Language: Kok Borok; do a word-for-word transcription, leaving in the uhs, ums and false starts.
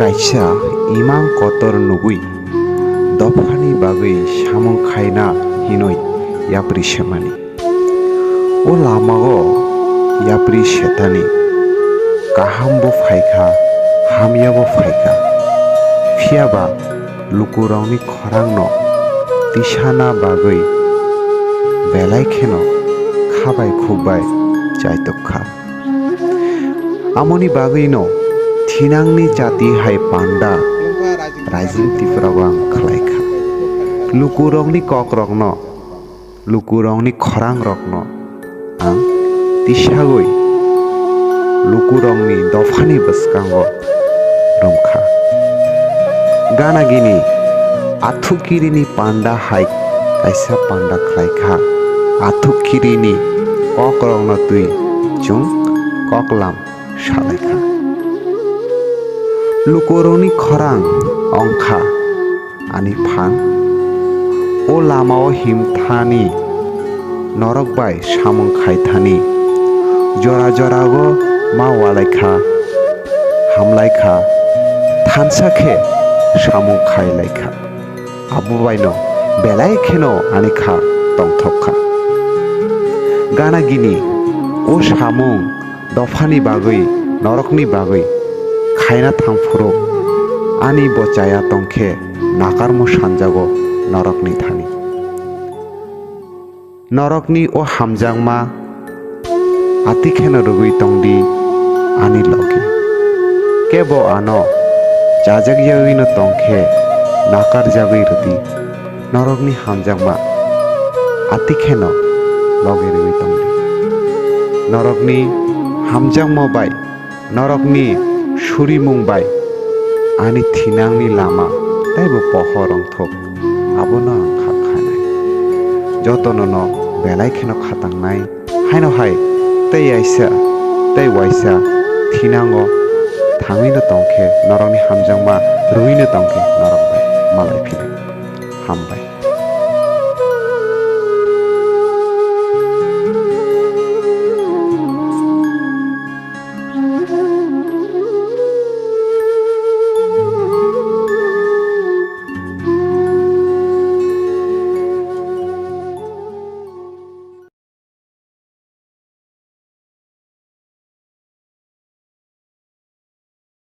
Kaisa imang kotor nugwi dophani bagwi samung khaina hinwi yapri semani. O lamao yapri setani, kaham bo phaikha, hamya bo phaikha. Phiya ba lukurokni khorangno tisana bagwi belai kheno khabai khukbai chaitok kha. Amoni bagwino thinangni chati hai panda raijing Tripura o ang khlai kha. Lukurokni kokrokno, lukurokni khorangrokno ang tisagwi lukurokni dophani bwskango rwngkha. Gana gini athuk kirini panda hai kaisa panda khlai kha. Athuk kirini kokrokno twi chwng koklam salai kha. Lukurokni khorang wng kha ani phan. O lamao himthani, norok bai samung khaithani, jora jorao ma ualai kha, hamlai kha, thansa khe samung khailai kha. Abo baino belai kheno ani kha tongthok kha. Gana gini o samung dophani bagwi, norokni bagwi khaina thang phuru ani bo chaya tong khe nakarmo sanjago norokni thani. Norokni o hamjakma ati kheno rwgwi tong di ani loge. Kebo ano chajak yagwino tong khe nakar jagwi rw di. Norokni hamjakma ati kheno loge rwgwi tong di. Norokni hamjakma bai, norokni surimung bai ani thinangni lama teibo pohor wngthok, abono ang kha khanai. Jotono no belai kheno khatangnai, haino hai tei aisa tei waisa thinango thangwino tong khe, norokni hamjakma rwino tong khe norok bai malai phinai. Hambai.